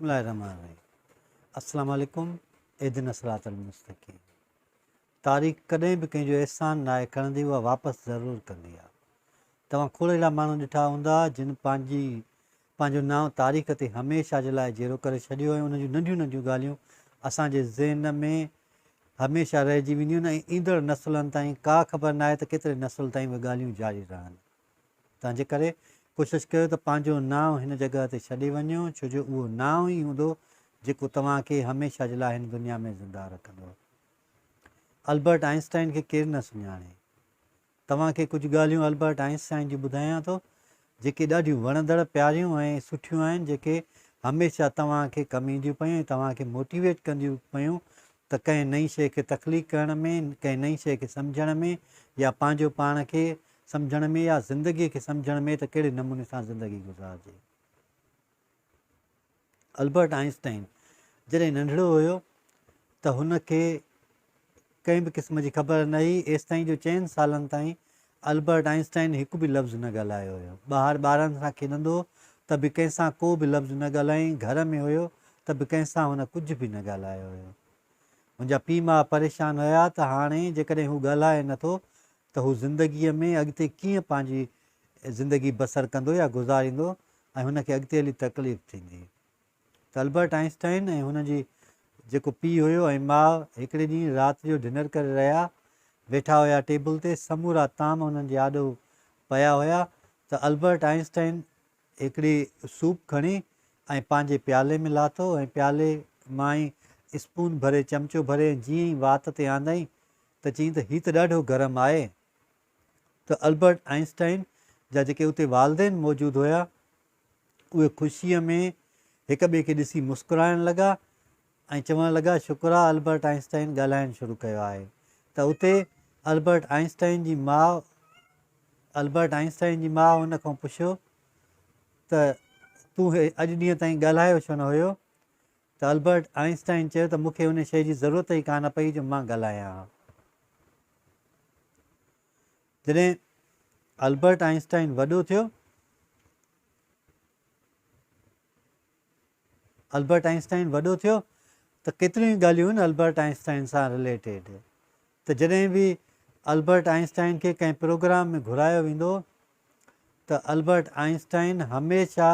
بسم الله الرحمن الرحيم السلام عليڪم اهدنا الصراط المستقيم تاريخ ڪڏهن به ڪنهن جو احسان ناهي کڻندي اها واپس ضرور ڪندي آهي توهان کوڙ اهڙا ماڻهو ڏٺا هوندا جن پنهنجي پنهنجو نانء تاريخ تي هميشه جي لاء جيئرو ڪري ڇڏيو ۽ انهن جون ننڍيون ننڍيون ڳالهيون اسان جي ذهن ۾ هميشه رهجي وينديون آهن ۽ ايندڙ نسلن تائين ڪا خبر ناهي ته ڪيتري نسل تائين اهي ڳالهيون جاري رهن. تنهن جي ڪري ڪوشش ڪيو ته پنهنجو نانء هن جڳهه تي ڇڏي وڃو ڇو جو اهو نانء ئي هوندو جيڪو توهان کي هميشه جي لاء هن دنيا ۾ زنده رکندو. البرٽ آئنسٽائن کي ڪير نه سڃاڻي؟ توهان کي ڪجهه ڳالهيون البرٽ آئنسٽائن جون ٻڌايان ٿو، جيڪي ڏاڍيون وڻندڙ، پياريون ۽ سٺيون آهن، جيڪي هميشه توهان کي ڪم اينديون پيون ۽ توهان کي موٽيويٽ ڪنديون پيون ته ڪنهن نئين شيء کي تخليق ڪرڻ ۾، ڪنهن نئين شيء کي سمجهڻ ۾ يا پنهنجو پاڻ کي سمجهڻ ۾ يا زندگيء کي سمجهڻ ۾ ته ڪهڙي نموني سان زندگي گذارجي. البرٽ آئنسٽائن جڏهن ننڍڙو هيو ته هن کي ڪنهن به قسم جي خبر نه هئي ايستائين جو چئن سالن تائين البرٽ آئنسٽائن هڪ به لفظ نه ڳالهايو هيو. ٻاهر ٻارن سان کيڏندو هو ته به ڪنهن سان ڪو به لفظ نه ڳالهايائين، گهر ۾ هيو ته به ڪنهن سان هن ڪجهه به نه ڳالهايو هيو. هن جا پيء ماء پريشان هيا ته هاڻي جيڪڏهن هو ڳالهائي نه ٿو ته هو زندگيء ۾ اڳتي ڪيئن پنهنجي زندگي بسر ڪندو يا گذاريندو ۽ هن کي اڳتي هلي تڪليف ٿيندي ته البرٽ آئنسٽائن ۽ هن جي جيڪو پيء هيو ۽ ماء هڪڙي ڏينهن رات جو ڊنر ڪري رهيا ويٺا هيا ٽيبل تي سمورا طعام هنن جي آڏو پيا هيا ته البرٽ آئنسٽائن هڪڙي سوپ کڻي ۽ پنهنجي پيالي ۾ لاٿو ۽ پيالي مان ئي اسپون ڀري چمچو ڀري ۽ جيئن ئي وات تي آندائين ته چيائين ته هي ته ڏاڍو گرم آهي. ته البرٽ آئنسٽائن جا جيڪي اتي والدين موجود هيا اهي خوشيء ۾ هڪ ٻئي کي ڏسي مسڪرائڻ لڳا ۽ چوڻ لڳا شڪر آ البرٽ آئنسٽائن ڳالهائڻ شروع ڪيو آهي ته اتي البرٽ آئنسٽائن جي ماء البرٽ آئنسٽائن جي ماء هن کان پڇيو ته تون اڄ ڏينهن تائين ڳالهايو ڇو نه هيو ته البرٽ آئنسٽائن چيو ته مون کي ان شيء جي ضرورت ئي ڪانه پئي جو مان ڳالهايان ها. جڏهن البرٽ آئنسٽائن وڏو ٿيو البرٽ آئنسٽائن وڏو ٿيو ته ڪيتريون ئي ڳالهيون آهن البرٽ آئنسٽائن سان رليٽيڊ ته جڏهن به البرٽ آئنسٽائن کي ڪنهن پروگرام ۾ گهرايو ويندو ته البرٽ آئنسٽائن هميشه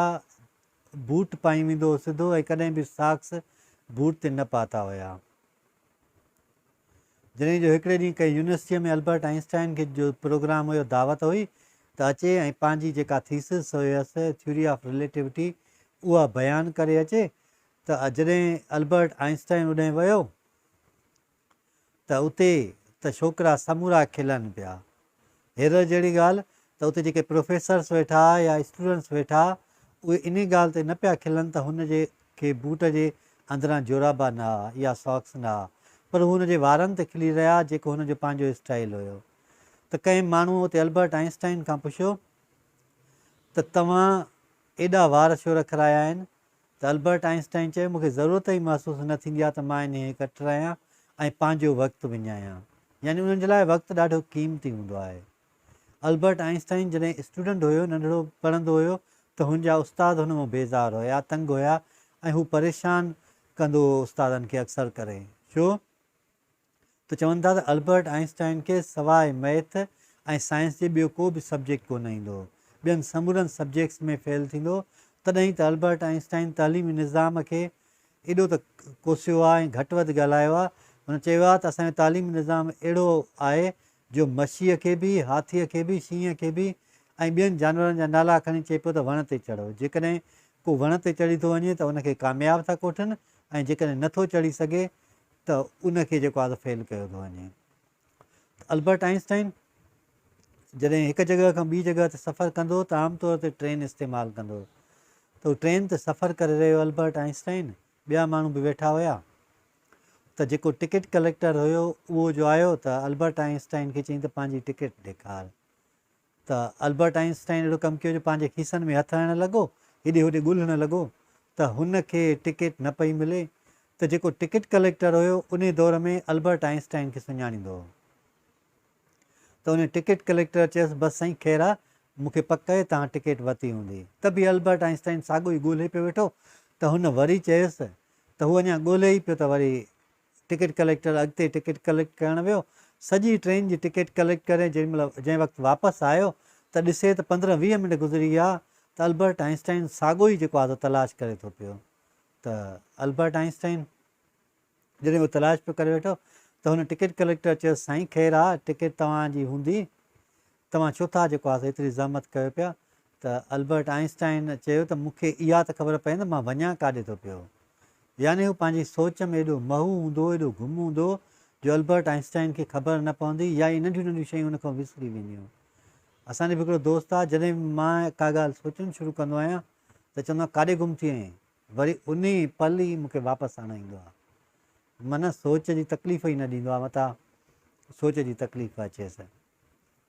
بوٽ پائي ويندو هو سڌو ۽ ڪڏهن به ساڪس بوٽ تي نه پاتا هيا. جڏهن جو هڪڙي ڏينهن ڪنهن يونيورسٽيء ۾ البرٽ آئنسٽائن کي جو پروگرام هيو دعوت هئي ته اچي ۽ پنهنجي جيڪا ٿيسز هيس ٿيوري آف رليٽوٽي اها بيان ڪري اچي ته جڏهن البرٽ آئنسٽائن اڏهن ويو ته اتي ته ڇوڪرا سمورا کلن پيا. حيرت جهڙي ڳالهه ته اتي جيڪي پروفيسرس ويٺا يا اسٽوڊنٽس ويٺا اهي انهي ڳالهه تي نه پيا کلن ته هن جي کي بوٽ جي اندران جورابا نه ها يا ساڪس نه ها پر هو هن جي وارن تي کلي رهيا جيڪو هن جو پنهنجو اسٽائيل هيو ته ڪنهن ماڻهوء اتي البرٽ آئنسٽائن کان پڇيو ته توهان ايڏا وار ڇو رکرايا آهن؟ ته البرٽ آئنسٽائن چيو، مون کي ضرورت ئي محسوس نه ٿيندي آهي ته مان انهيء کي ڪٽرايان ۽ پنهنجو وقت وڃايان. يعني انهن جي لاء وقت ڏاڍو قيمتي هوندو آهي. البرٽ آئنسٽائن جڏهن اسٽوڊنٽ هيو، ننڍڙو پڙهندو هيو ته هن جا استاد هن مان بيزار هيا، تنگ هيا ۽ هو پريشان ڪندو هو استادن کي اڪثر ڪري. ڇو؟ ته چون ٿا ته البرٽ آئنسٽائن کي سواء مئٿ ۽ سائنس جي ٻيو ڪو به سبجيڪٽ ڪونه ايندو هو. ٻين سمورن سبجيڪٽس ۾ فيل ٿيندو هو. تڏهن ئي ته البرٽ آئنسٽائن تعليمي نظام کي ايڏو ته ڪوسيو آهي ۽ گهٽ وڌ ڳالهايو آهي. هن چيو آهي ته اسان جو تعليمي نظام اهڙو آهي جو مڇيء کي به، هاٿيء کي به، شينهن کي به ۽ ٻين جانورن جا نالا کڻي چئي پيو ته وڻ تي چڙهو. جيڪڏهن ڪو وڻ تي چڙهي ٿو وڃي ته ان کي ڪامياب ٿا ڪوٺن ۽ جيڪڏهن نه ٿو چڙهي سگهي ته ان کي جيڪو آهي فيل ڪيو ٿو وڃي. ته البرٽ آئنسٽائن جڏهن هڪ جڳهه کان ٻي جڳهه تي سفر ڪندو هو ته عام طور تي ٽرين استعمال ڪندو هو ته هو ٽرين تي سفر ڪري رهيو البرٽ آئنسٽائن ٻيا ماڻهو به ويٺا هيا ته جيڪو ٽڪيٽ ڪليڪٽر هيو اهو جو آيو ته البرٽ آئنسٽائن کي چيائين ته پنهنجي ٽڪيٽ ڏيکار ته البرٽ آئنسٽائن اهڙو ڪم ڪيو جو پنهنجي کيسن ۾ هٿ هڻڻ لڳو، هيڏي هوڏي ڳولهڻ لڳو ته هن کي ٽڪيٽ نه پئي ملي ته جيڪو ٽڪيٽ ڪليڪٽر هيو انهي دور ۾ البرٽ آئنسٽائن کي سڃاڻيندو هو ته انهي ٽڪيٽ ڪليڪٽر چيس بس سائين خير آ مون کي پڪ آهي توهان ٽڪيٽ ورتي هوندي ته به البرٽ آئنسٽائن ساڳيو ئي ڳولهي پيو ويٺو ته هن وري چيس ته هو اڃا ڳولي ئي پيو ته وري ٽڪيٽ ڪليڪٽر اڳتي ٽڪيٽ ڪليڪٽ ڪرڻ ويو. سڄي ٽرين جي ٽڪيٽ ڪليڪٽ ڪري جنهن مهل جنهن وقت واپس آيو ته ڏسي ته 15 20 منٽ گذري ويا ته البرٽ آئنسٽائن ساڳو ئي جيڪو آهي سو تلاش ڪري ٿو پيو ته البرٽ آئنسٽائن جڏهن اهو تلاش پيو ڪري ويٺو ته هن ٽڪيٽ ڪليڪٽر چيس سائين خير آ ٽڪيٽ توهان جي هوندي توهان ڇو ٿا جيڪو آهي سو ايتري زحمت ڪيو پيا ته البرٽ آئنسٽائن چيو ته مون کي اها ته خبر پئي نه مان وڃان ڪاڏي ٿو پيو. يعني هو پنهنجي سوچ ۾ ايڏو محو هوندو هو، ايڏو گم هوندو هو جو البرٽ آئنسٽائن کي خبر نه پوندي يا اهي ننڍيون ننڍيون شيون هن کان وسري وينديون. اسان جو به هڪڙو دوست آهي جڏهن به مان ڪا ڳالهه سوچڻ شروع ڪندو آهيان ته چوندو آهي ڪاڏي گم ٿي وئين؟ وري انهي پل ئي مون کي واپس آڻائيندو آهي. معنيٰ سوچ جي تڪليف ئي نه ڏيندو آهي متان سوچ جي تڪليف اچيس.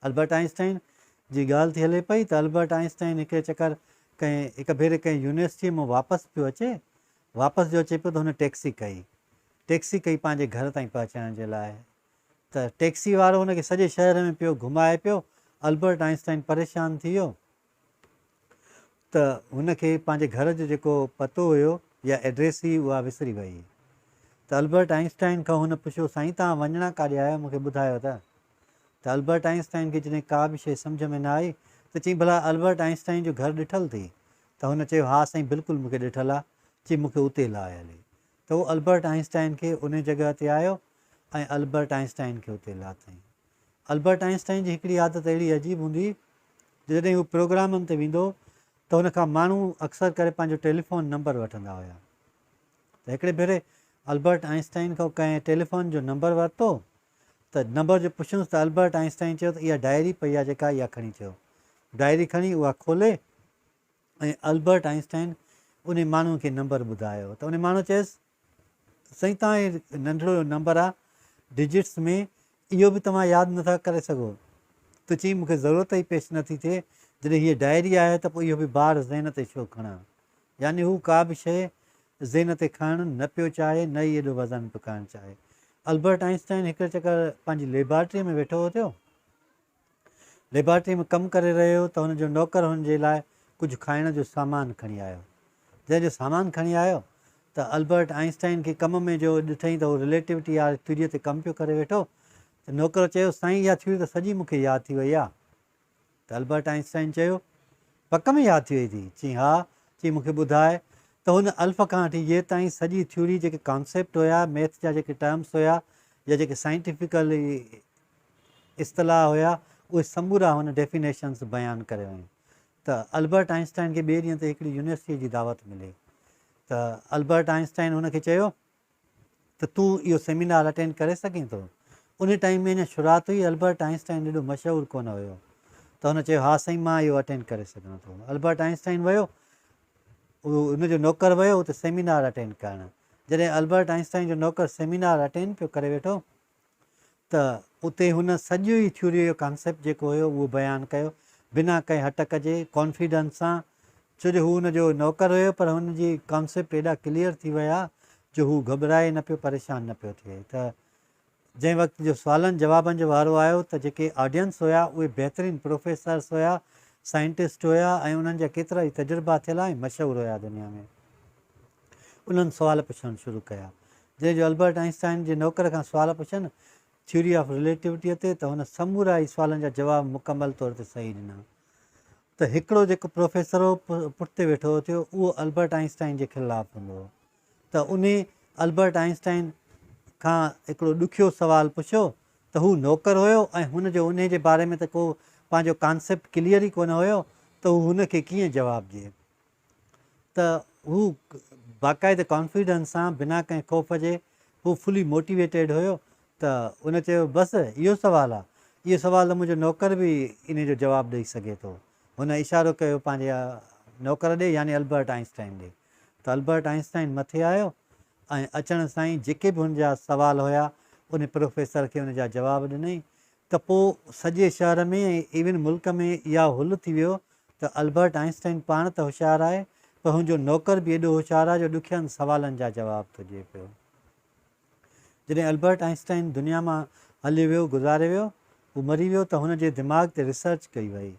البرٽ آئنسٽائن جي ڳالهه ٿي هلي پئي ته البرٽ آئنسٽائن هڪڙي چڪر ڪنهن هڪ ڀيري ڪنهن يونيورسٽيء مان واپس پيو اچي، واپس جو اچي پيو ته هن ٽيڪسي ڪئي، ٽيڪسي ڪئي پنهنجي گهر تائين پهچائڻ جي لاء ته ٽيڪسي وارو هن کي سڄي شهر ۾ پيو گهمائي پيو، البرٽ آئنسٽائن پريشان ٿي ويو ته هن کي پنهنجي گهر جو جيڪو پتو هيو يا ائڊريس هئي اها وسري وئي ته البرٽ آئنسٽائن کان هن پڇيو سائين توهان وڃڻا ڪاڏي آهيو مون کي ٻڌايو ته ته البرٽ آئنسٽائن کي جڏهن ڪا به شيء سمجهه ۾ نه آئي ته چيائين ڀلا البرٽ آئنسٽائن جو گهر ڏٺل ٿي ته هن چيو ها سائين بلڪل مون کي ڏٺل آ چي مون کي اتي لاهي هلي ته هو البرٽ آئنسٽائن کي انهي جڳهه تي آيو ۽ البرٽ آئنسٽائن کي اتي لاٿائين البرٽ آئنسٽائن جي هڪڙي عادت اهڙي عجيب هوندي هئي جو جڏهن هو پروگرامن تي ويندو هو ته هن کان ماڻهو اڪثر ڪري پنهنجو ٽيليفون نمبر وٺندا هيا ته هڪڙي ڀيري البرٽ آئنسٽائن کان ڪنهن ٽيليفون جو نمبر ورتو ته نمبر جو پڇيونس ته البرٽ آئنسٽائن چيو ته اها ڊائري پئي آهي جيڪا اها کڻي چيو ڊائري کڻي اها کولي ۽ البرٽ آئنسٽائن انهي ماڻهو کي نمبر ٻڌايو ته انهي ماڻهو چيس سائين توهان هي ننڍڙو نمبر آ ڊجٽس ۾ اهو به توهان ياد نٿا ڪري سگهو ته چيائين مون کي ضرورت ئي پيش نٿي ٿئي جڏهن هيء ڊائري آهي ته پوء اهو به بار ذهن تي ڇو کڻان يعني هو ڪا به شيء ذهن تي کڻڻ نه پيو چاهي نه ئي ايڏو وزن پيو کڻڻ چاهي البرٽ آئنسٽائن هڪ چڪر پنهنجي ليبارٽري ۾ ويٺو هو ٿيو ليبارٽري ۾ ڪم ڪري رهيو هو ته هن جو نوڪر هن جي لاء ڪجهه کائڻ جو سامان کڻي آيو. جنهن جو سامان کڻي آيو ته البرٽ آئنسٽائن کي ڪم ۾ جو ڏٺائين ته هو رليٽيوٽي واري ٿيوريء تي ڪم پيو ڪري ويٺو ته نوڪر چيو سائين اها ٿيوري ته سڄي مون کي ياد ٿي وئي آ. ته البرٽ آئنسٽائن چيو پڪ ۾ ياد ٿي وئي ٿي؟ چيائين ها. چيائين مون کي ٻڌاء ته هن الف کان وٺي يي تائين سڄي ٿيوري جيڪي ڪانسيپٽ هيا، ميٿ جا جيڪي ٽرمس هيا يا جيڪي سائنٽيفڪلي اصطلاح هيا اهي سمورا هن ڊيفينيشنز بيان ڪري ويون ته البرٽ آئنسٽائن کي ٻئي ڏينهن تي هڪڙي يونيورسٽيء جي دعوت ملي ته البرٽ آئنسٽائن هن کي چيو ته تون اهو سيمينار اٽينڊ ڪري سگهين ٿو ان ٽائيم ۾ اڃا شروعات هئي البرٽ آئنسٽائن ايڏو مشهور ڪونه هيو ته هن چيو ها سائين مان اهو اٽينڊ ڪري سگهان ٿو البرٽ آئنسٽائن ويو اهو ان جو نوڪر ويو اتي سيمينار اٽينڊ ڪرڻ جڏهن البرٽ آئنسٽائن جو نوڪر سيمينار اٽينڊ پيو ڪري ويٺو ته اتي هن سڄو ئي ٿيوريء جو ڪانسيپٽ جيڪو هيو اهو بيان ڪيو بنا ڪنهن هٽڪ جي ڪانفيڊنس سان ڇو جو هو ان جو نوڪر هيو پر هن جي ڪانسيپٽ ايڏا ڪليئر ٿي ويا جو هو گهٻرائي نه پيو پريشان نه پيو ٿئي ته جنهن وقت جو سوالن جوابن جو وارو آيو ته جيڪي آڊينس هيا اهي بهترين پروفيسرس هيا سائنٽسٽ هيا ۽ انهن جا ڪيترا ئي تجربا ٿيل ۽ مشهور هيا دنيا ۾ انهن سوال پڇڻ شروع ڪيا. جنهن جو البرٽ آئنسٽائن جي نوڪر کان سوال پڇن ٿيوري آف رليٽوٽيء تي ته هن سمورا ئي سوالن جا جواب مڪمل طور تي صحيح ڏنا ته هڪڙو جيڪو پروفيسر هو پٺتي ويٺو هو ٿيو اهو البرٽ آئنسٽائن جي خلاف هوندو هو ته انهي البرٽ آئنسٽائن کان هڪڙو ڏکيو سوال پڇيو ته هو نوڪر هيو ۽ هن جو انهي جي باري ۾ ته ڪو پنهنجو ڪانسيپٽ ڪليئر ئي ڪونه هيو ته هو هن کي ڪيئن جواب ڏئي. ته هو باقاعده ڪانفيڊنس سان بنا ڪنهن خوف جي هو فلي موٽيويٽيڊ هيو ته ان چيو بس اهو سوال آ اهو سوال ته منهنجو نوڪر به انهي جو جواب ڏئي سگهي ٿو هن اشارو ڪيو پنهنجي نوڪر ڏي يعني البرٽ آئنسٽائن ڏي ته البرٽ آئنسٽائن مٿي آيو ۽ اچڻ سان ئي جيڪي به هن جا سوال هيا ان پروفيسر کي ان جا جواب ڏنائين ته پوء سڄي شهر ۾ ۽ ايون ملڪ ۾ اها هل ٿي ويو ته البرٽ آئنسٽائن پاڻ ته هوشيار آهي پر هن جو نوڪر به ايڏو هوشيار آهي جو ڏکين سوالن جا جواب ٿو ڏئي پيو. جڏهن البرٽ آئنسٽائن دنيا مان هليو ويو، گذاري ويو، هو مري ويو ته هن جي دماغ تي ريسرچ ڪئي وئي.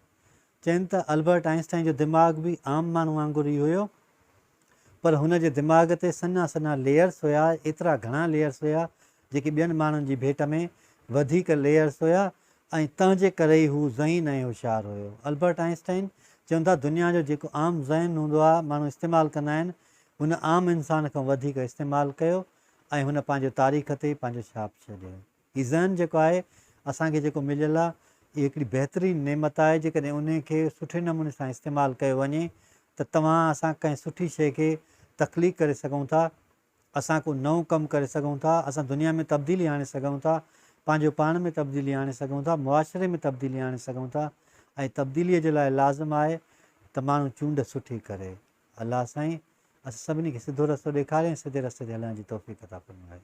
چين ته البرٽ آئنسٽائن جو دماغ به عام ماڻهو وانگر ئي هيو. پر هن جي دماغ تي سنها سنها ليئرس هيا، ايترا گهڻا ليئرس هيا، جيڪي ٻين ماڻهن جي ڀيٽ ۾ وڌيڪ ليئرس هيا ۽ تنهن جي ڪري ئي هو ذهين ۽ هوشيار هيو. البرٽ آئنسٽائن چون ٿا دنيا جو جيڪو عام ذهن هوندو آهي، ماڻهو استعمال ڪندا آهن، هن عام انسان کان وڌيڪ استعمال ڪيو ۽ هن پنهنجو تاريخ تي پنهنجو ڇاپ ڇڏيو. هي ذهن جيڪو آهي اسان کي جيڪو مليل آهي اهي هڪڙي بهترين نعمت آهي جيڪڏهن انهي کي سٺي نموني سان استعمال ڪيو وڃي ته توهان اسان ڪنهن سٺي شيء کي تخليق ڪري سگهون ٿا، اسان ڪو نئون ڪم ڪري سگهون ٿا، اسان دنيا ۾ تبديلي آڻي سگهون ٿا، پنهنجو پاڻ ۾ تبديلي آڻي سگهون ٿا، معاشري ۾ تبديلي آڻي سگهون ٿا ۽ تبديلي جي لاء لازم آهي ته ماڻهو چونڊ سٺي ڪري. الله سائين اسان سڀني کي سڌو رستو ڏيکاري ۽ سڌي رستي تي هلڻ جي توفيق عطا فرمائي.